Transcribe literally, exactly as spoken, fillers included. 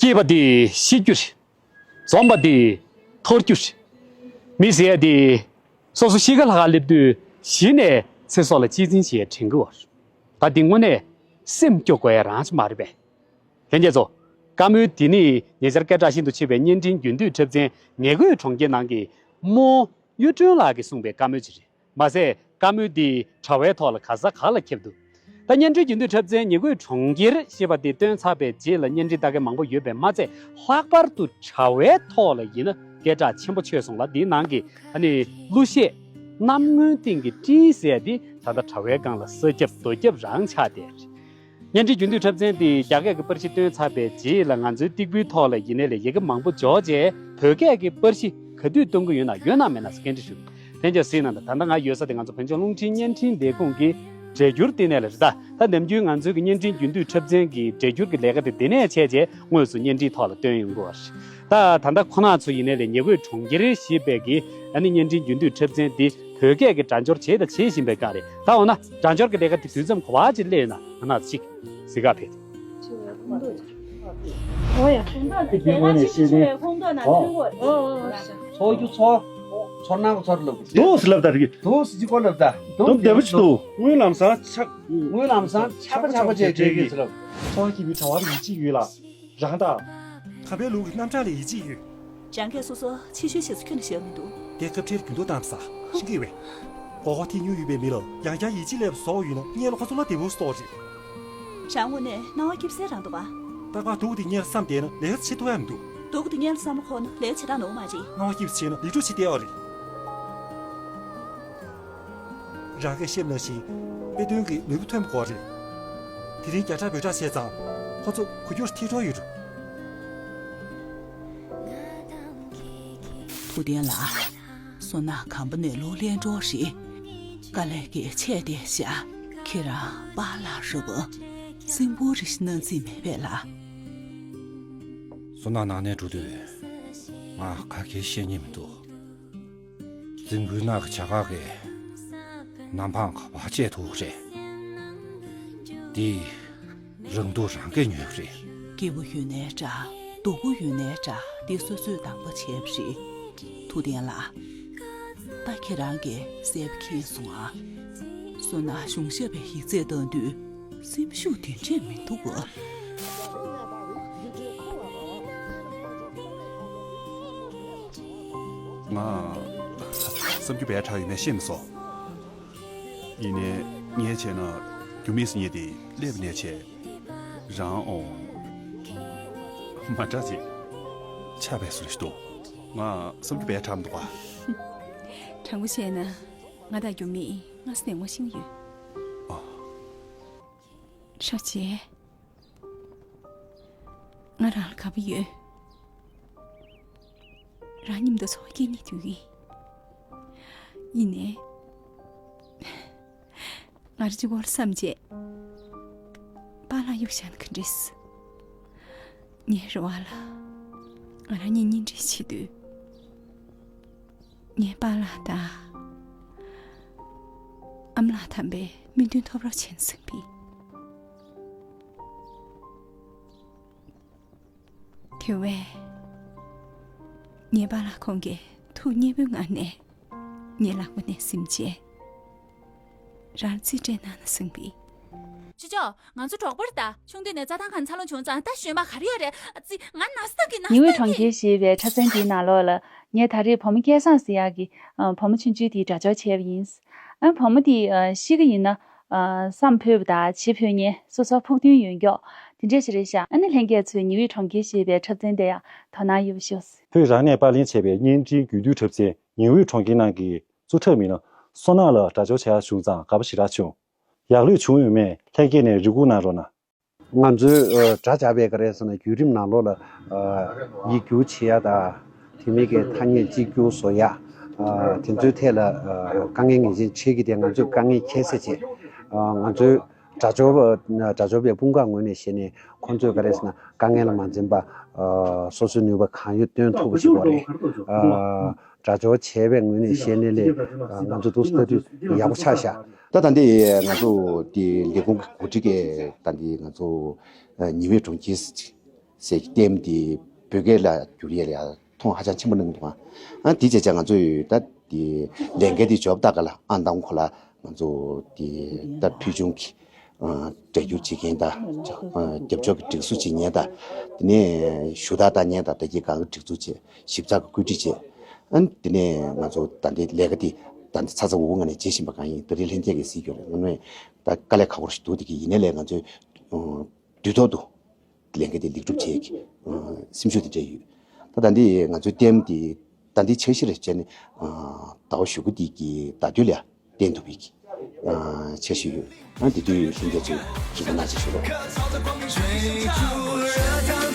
ཤེས་པ་འདི་ཤེས་རྒྱུ་རེད། འཛོམས་པ་འདི་འཐོར་རྒྱུ་རེད། མི་ཟེར་ཡ་འདི་སོ་སོ་གཤིས་ཀ་ལྷག་ག་སླེབས་དུས་གཞི་ནས་ཚེ་སྲོག་ལ་གཅེས་འཛིན་བྱེད་ཡ་དྲན་གྱི་ཡོད་རེད། ད་འདི་དངོས་གནས་སེམས་སྐྱོ་དགོས་ཡ་རང་ཅིག་མ་རེད་པས། ལྷན་རྒྱས་ཚོ། བཀའ་མོལ་འདི་ནི་ཉེ་ཆར་སྐད་གྲགས་ཤིན་ཏུ་ཆེ་བའི་བརྙན་འཕྲིན་རྒྱུན་མཐུད་འཁྲབ་ཚན་ཉི་འོད་གྲོང་ཁྱེར་ནང་གི་རྨོ་གཡུ་སྒྲོན་ལགས་ཀྱིས་གསུངས་པའི་བཀའ་མོལ་ཅིག་རེད། མ་ཟད་བཀའ་མོལ་འདི་དྲ་བའི་ཐོག་ལ་ག་ས་ག་ལ་ཁྱབ་འདུག་ད་བརྙན་འཕྲིན་རྒྱུན་མཐུད་འཁྲབ་ཚན་ཉི་འོད་གྲོང་ཁྱེར་ཞེས་པ་འདི་བཏོན་ཚར་བའི་རྗེས་ལ་བརྙན་འཕྲིན་ལྟ་མཁན་མང་པོ་ཡོད་པས་མ་ཚད། ལྷག་པར་དུ་དྲ་བའི་ཐོག་ལ་ཡིན་ན་སྐད་གྲགས་ཆེན་པོ་ཆོད་སོང་ལ། འདིའི་ནང་གི་ཨ་ནི་གླུ་གཞས་གནམ་སྔོན་སྟེང་གི་སྤྲིན་ཟེར་ཡ་འདི་ད་ལྟ་དྲ་བའི་སྒང་ལ་ས་ཁྱབ་རྡོ་ཁྱབ་རང་ཆགས་བསྡད་རེད། བརྙན་འཕྲིན་རྒྱུན་མཐུད་འཁྲབ་ཚན་འདི་རྒྱ་སྐད་ཀྱི་པར་གཞི་བཏོན་ཚར་བའི་རྗེས་ལ་ང་ཚོའི་སྟེགས་བུའི་ཐོག་ལ་ཡིན་ནའི་ལས་ཡི་གེ་མང་པོ་འཇོག་རྗེས་བོད་སྐད་ཀྱི་པར་གཞི་ག་དུས་གཏོང་གི་ཡོད་ན། ཡོད་ན་མེད་ན་སྐད་འདྲི་ཞུ། ལྷན་རྒྱས་གཟིགས་གནང་དང་། ད་ལྟ་ང་ཡོད་ས་དེ་ང་ཚོ་བོད་ལྗོངས་རླུང་འཕྲིན་བརྙན་འཕྲིན་ལས་ཁུངས་ཀྱི་འབྲེལ་སྒྱུར་ལྟེ་གནས་ལ་རེད། ད་ད་ནམ་རྒྱུན་ང་ཚོའི་གི་བརྙན་འཕྲིན་རྒྱུན་མཐུད་འཁྲབ་ཚན་གྱི་འབྲེལ་སྒྱུར་གྱི་ལས་ཀ་དེ་འདི་ནས་བྱས་རྗེས་དངོས་སུ་བརྙན་འཕྲིན་ཐོག་ལ་བཏོན་ཡོང་གི་ཡོད་རེད། ད་ད་ལྟ་ཁོ་ན་ཚོ་ཡིན་ནའི་ལས་ཉི་འོད་གྲོང་ཁྱེར་ཞེས་པའི་གི་ཨ་ནི་བརྙན་འཕྲིན་རྒྱུན་མཐུད་འཁྲབ་ཚན་འདི་བོད་སྐད་ཀྱི་སྒྲ་སྦྱོར་བྱས་དང་བྱེད་བཞིན་པའི་སྒང་རེད། ད་འོ་ན་སྒྲ་སྦྱོར་གྱི་ལས་ཀ་དེ་དུས་མཚམས་ག་པར་ཅིག་སླེབས་ན་ང་རང་ཚོ་ཅིག་གཟིགས་ག་ཕེབས། ཚོགས་རྒྱུ་ཚོགས། ཚོར་སྣང་གི་ཚོར་ལབ། འདུག་སེ་ལབ་ད་རེད། འདུག་སེ་ཅི་གོ་ལབ་ད། འདུག་བདེ་པོ་ཅིག་འདུག་དངུལ་ལམ་སང་ཆག་དངུལ་ལམ་སང་ཆག་པ་ཆག་པ་བྱས་བྲལ་གྱི་ཟེར་ལབ། ཚོགས་ཀྱི་མི་གྲྭ་བ་རིགས་གཅིག་ཡོད་ལ། རང་དང་། ཁམས་པའི་ལུགས་ཀྱི་རྣམ་གྲངས་ལ་ཡིད་ཆེས་ཡོད། རང་གིས་སོ་སོ་ཕྱི་བཤོལ་བྱེད་ས་ཁྱོན་ནས་བཞག་མི་འདུག་དེ་སྐབས་འཕྲལ་རྒྱུན་དུ་བཏང་ས་ཤེས་ཀྱི་ཡོད་པས། མགོ་སྐོར་ཐེབས་མྱོང་ཡོད་པའི་མི་ལ་ཡང་བསྐྱར་ཡིད་ཆེས་སླེབས་བཟོ་བ་ཡོད་ན་སྔོན་ལ་ཁོ་ཚོ་བློ་བདེ་པོ་སོགས་རེད། རང་ངོས་ནས་སྣང་བ་སྐྱིད་སེ་རང་འདུག་པ། རྟག་པར་སྡུག་དེ་སྔོན་ལ་བསམ་བསྡད་ན་ལས་ཀ་བྱེད་ཐུབ་ཡ་མི་འདུག་སྡུག་དེ་སྔོན་ལ་བསམ་བློ་འཁོར་ན་ལས་ཀ་བྱེད་སྟངས་ནོར་མ་རེད། སྣང་བ་སྐྱིད་པོ་བྱས་ན་ལས་སྒྲུབ་བྱེད་བདེ་བ་རེད། རང་གིས་བཤད་པ་ནང་བཞིན་དཔེ་སྟོན་གྱི་ནུས་པ་ཐོན་པ་དགོས་རེད། དེ་རིང་རྒྱ་གྲགས་བོད་གྲགས་བྱས་ཙང་ཁོ་ཚོ་གོ་རྒྱུར་ཐིག་འགྲོ་ཡོད་རེད། ཐུབ་བསྟན་ལགས། བསོད་ནམས་གམ་པ་ནས་ལོ་ལྷན་འགྲོ་རེད། དཀའ་ལས་ཀྱི་ཆེད་དེ་བཞག་ཁྱེད་རང་པཱ་ལགས་རེད་པ། སྲིན་པོ་རི་ཤི་ན་རྩིས་མེད་པས་ལགས། བསོད་ནམས་ནང་ནས་འགྲོ་དུས་ང་ག་གེ་བཤད་སྙིང་མི་འདུག་རྫིང་བུའི་ནགས་ཀྱི་བྱ་གག་གིས་ནམ་འཕང་ག་པར་བཅད་ཐུབ་རེད། འདི་རང་སྡུག་རང་གིས་ཉོས་རེད། སྐྱིད་པོ་ཡོད་ནའི་འདྲ། སྡུག་པོ་ཡོད་ནའི་འདྲ། འདི་སོ་སོས་འདང་པ་བྱས་པ་རེད། ཐུབ་བསྟན་ལགས། ད་ཁྱེད་རང་གིས་གསལ་པོ་མཁྱེན་སོང་ཨ། བསོད་ནམས་གཞུང་ཞབས་པའི་ཡིག་ཚད་བཏང་དུས་སེམས་ཤུགས་དེ་འདྲས་མི་འདུག་ག་ང་བསམ་རྒྱུ་བས་དྲག་ཡོད་མེད་ཤེས་མི་སོང་། ཡིན་ནའི་ངས་བྱས་ན་རྒྱུ་མེད་སེམས་ཉིད་དེ་སླེབས་ནས་བྱས་རང་འོང་མ་དྲག་ཅིག་ཆགས་པའི་བཟོ་ཞིག་འདུག་ང་བསམ་རྒྱུ་བས་དྲག་མི་འདུག་ག་དྲང་པོ་བཤད་ན་ང་དང་རྒྱུ་མེད་སྔ་ས་ནས་ངོ་ཤེས་ཀྱི་ཡོད། ཨ། ཧྲ་ཅེ། ང་རང་ལ་དགའ་པོ་ཡོད། རང་མཉམ་དུ་འཚོ་བ་སྐྱེལ་སྙིང་འདོད་ཀྱི། ཡིན་ནའི། ང་རང་གཅིག་པོར་བསམ་བྱས། པཱ་ལགས་གཡུག་བཞག་ན་ག་འདྲས། ངའི་རེ་བ་ལ། ང་རང་གཉིས་གཉེན་སྒྲིག་བྱེད་དུས། ངའི་པཱ་ལགས་དང་། ཨ་མ་ལགས་དམ་པའི་སྨོན་འདུན་ཐོབ་རོགས་བྱས་ན་བསམ་པས། དེ་བས། ངའི་པཱ་ལགས་ཁོང་གིས་ཐུགས་མཉེས་པོའི་ངང་ནས། ངའི་ལག་པ་ནས་ཟིན་བྱས། རང་རྩིས་སྤྲད་གནང་ན་བསམ་པས། ཅོ་ཅོ། ང་ཚོ་གྲོགས་པོ་རེད་ད། ཆུང་དུས་ནས་རྩྭ་ཐང་ཁ་འཚར་ལོངས་བྱུང་ཙང་ད་གཞོན་པ་ག་རེ་ཡོད་རེད། ཨ་ཙི། ང་ན་ས་གི་ན་ས་ཉི་འོད་གྲོང་ཁྱེར་ཞེས་པའི་འཁྲབ་ཚན་འདིའི་ནང་ལོགས་ལ་ངས་ད་རེས་བུ་མོ་སྐལ་བཟང་ཟེར་ཡག་གི་ཨ་བུ་མོ་ཆུང་ཆུང་དེའི་སྒྲ་སྦྱོར་བྱས་པ་ཡིན། ཨ་བུ་མོ་དེས་ཨ་ཤི་གི་ཡིན་ན་ཨ་བསམ་ཕོད་པ་དང་བྱེད་ཕོད་མཁན་སོ་སོར་ཕུགས་འདུན་ཡོད་མཁན་དེ་འདྲས་ཞིག་རེད་ཤག་ཨ་ནི་ལྷན་རྒྱས་ཚོས་ཉི་འོད་གྲོང་ཁྱེར་ཞེས་པའི་འཁྲབ་ཚན་དེ་ཡང་དོ་སྣང་ཡོད་པ་ཤོག་བོད་རང་ནས་པར་ལེན་བྱས་པའི་བརྙན་འཕྲིན་རྒྱུན་མཐུད་འཁྲབ་ཚན་ཉི་འོད་གྲོང་ཁྱེར་ནང་གི་གཙོ་འཁྲབ་མི་སྣ་བསོད་ནམས་ལགས་སྒྲ་སྦྱོར་བྱ་ཡག་བྱུང་ཙང་དགའ་པོ་ཞེ་དྲག་བྱུང་། ཡག་ལོས་བྱུང་ཡོད་མེད་ལྷན་རྒྱས་ནས་རེ་སྒུག་གནང་རོགས་གནང་། ང་ཚོའི་ཨ་དྲ་བྱ་བའི་ག་རེ་ཟེར་ན་བརྒྱུད་རིམ་ནང་ལོགས་ལ་ཨ་ཡིག་སྒྱུར་བྱེད་ཡ་དང་དེ་མིན་གྱི་ཐ་སྙད་གཅིག་གྱུར་བཟོ་ཡ་ཨ་དེ་ཚོའི་ཐད་ལ་ཨ་དཀའ་ངལ་ངེས་ཅན་འཕྲད་ཀྱི་དེ་ང་ཚོས་དཀའ་ངལ་ཁྱད་བསད་བྱས་ཨ་ང་ཚོའི་སྒྲ་སྦྱོར་བ་སྒྲ་སྦྱོར་བའི་དཔུང་ཁག་ངོས་ནས་བཤད་ནས་ཁོང་ཚོས་ག་རེ་ཟེར་ན་དཀའ་ངལ་ལ་མ་འཛེམས་པ་ཨ་སོ་སོའི་ནུས་པ་གང་ཡོད་བཏོན་ཐུབ་པ་ཞིག་དགོས་རེད། ཨ་སྒྲ་སྦྱོར་བྱས་པའི་ངོས་ནས་བཤད་ནའི་ལས་ང་ཚོ་འདུག་སེ་ལྟ་དུས་ཡག་པོ་ཆགས་ཤག་ད་ད་འདི་ང་ཚོ་འདི་ལས་ཁུངས་ཀྱི་འགོ་ཁྲིད་ཀྱིས་ད་འདི་ང་ཚོ་ཉི་འོད་གྲོང་ཁྱེར་ཟེར་ཅིག་ ཟེར་གྱི་ལྟད་མོ་དེ་བོད་སྐད་ལ་བསྒྱུར་ཡས་ལ་ཡ་མཐོང་ཧ་ཅང་ཆེན་པོ་གནང་འདུག་ཨ་དེ་བྱས་ཙང་ང་ཚོས་ད་དེ་ལས་འགན་དེ་འབྱོར་བ་ད་ག་ལ་ཨང་དང་ཁོ་ལ་ང་ཚོ་དེ་ད་ཕུལ་བྱུང་གི་ཨ་སྒྲ་སྒྱུར་བྱེད་མཁན་དང་ཨ་རྒྱབ་སྐྱོར་གྱི་སྒྲིག་བཟོ་བྱེད་མཁན་དང་། དེ་ནས་ཞུ་དག་བཏང་མཁན་དང་། དེ་གའི་སྒང་གི་སྒྲིག་འཛུགས་བྱས། ཞིབ་ཚགས་ཀྱི་བཀོད་སྒྲིག་བྱས། ཨ་ནི་དེ་ནས་ང་ཚོ་ད་ལྟའི་ལས་ཀ་དེ་ད་ལྟ་ཚ་ཚ་འུར་འུར་ངང་ནས་བྱེད་བཞིན་པ་གང་ཡིན། ད་རེས་ལྷན་རྒྱས་ཀྱིས་གཟིགས་ཡོད་རེད། ང་ནི་ད་དཀའ་ལས་ཁག་པོ་ཞིག་འདུག་དེ་གི་ཡིན་ནའི་ལས་ང་ཚོས་ཨ་དུས་ཐོག་ཏུ་ལས་འགན་དེ་ལེགས་གྲུབ་བྱེད་ཀྱི་ཨ་སེམས་ཤུགས་དེ་འདྲ་ཡོད། ད་ད་ལྟའི་ང་ཚོའི་ལྟད་མོ་དེ་ད་ལྟའི་འཆར་གཞི་རེད་བྱས་ནས་ཨ་ཟླ་བ་གཞུག་གུ་དེ་གི་ཟླ་སྒྲིལ་ལ་བསྟན་ཐུབ་པའི་ཨ་འཆར་གཞི་ཡོད། ཨ་དེ་དུས་ལྷན་རྒྱས་ཚོས་གཟིགས་རྟོག་གནང་ཆེད་ཞུ་རོགས།